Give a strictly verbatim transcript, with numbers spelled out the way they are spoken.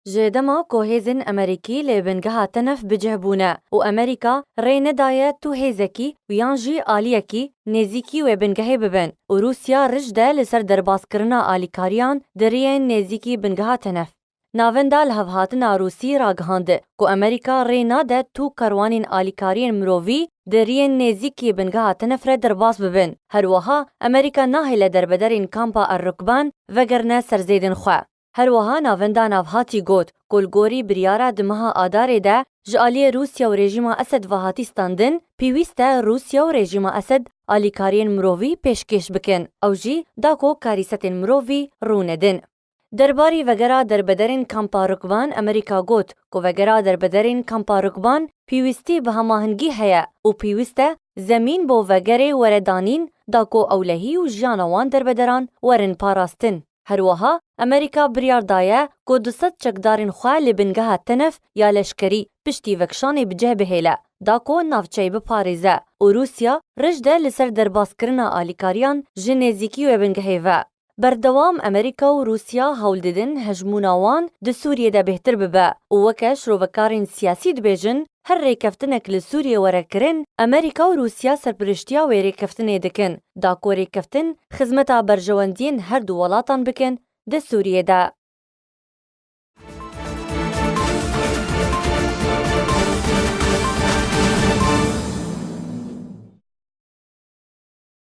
Ji dema ku hêzên Amerîkî li bingeha Tenef bi cih bûne û Amerîka rê nedaye tu hêzekî û yan jî aliyekî nêzîkî wê bingehê bibin û Rûsya rij de li ser derbaskirina alîkariyan di riyên nêzîkî bingeha Tenef. Navenda lihevhatina Rûsî ragihand ku Amerîka rê nade tu karwanên alîkariyên mirovî di riyên nêzîkî bingeha Tenef re derbas bibin. Her wiha Amerîka nahêle derbederên kampa Er Rukban vegerine ser zêdên xwe. Her wiha navenda navhatî got ku li gorî biryara di meha Adarê de ji aliyê Rûsya û rejîma Esed ve hatî standin, pêwîst e Rûsya û rejîma Esed alîkariyên mirovî pêşkêş bikin, ew jî da ku karîsetên mirovî rûnedin. Derbarî vegera derbederên kampa Rukban Amerîka got ku vegera derbederên kampa Rukban pêwîstî bi hemahingî heye û pêwîst e zemîn bo vegerê were danîn da ku ewlehî û jiyana wan derbederan werin parastin. Her wiha Amerîka biryar daye ku du sed çekdarên xwe li bingeha Tenef ya leşkerî piştî vekişanê bi cih bihêle, da ku navçeyê biparêze û Rûsya rij de li ser derbaskirina alîkariyan ji nêzîkî wê bingehê ve. Berdewam Amerîka û Rûsya hewl didin hejmûna wan di Sûriyê de bêhtir bibe û weke şrovekarên siyasî dibêjin, her rêkeftinek li Sûriyê were kirin, Amerîka û Rûsya serpiriştiya wê rêkeftinê dikin, da ku rêkeftin xizmeta berjewendiyên her du welatan bikin di Sûriyê de.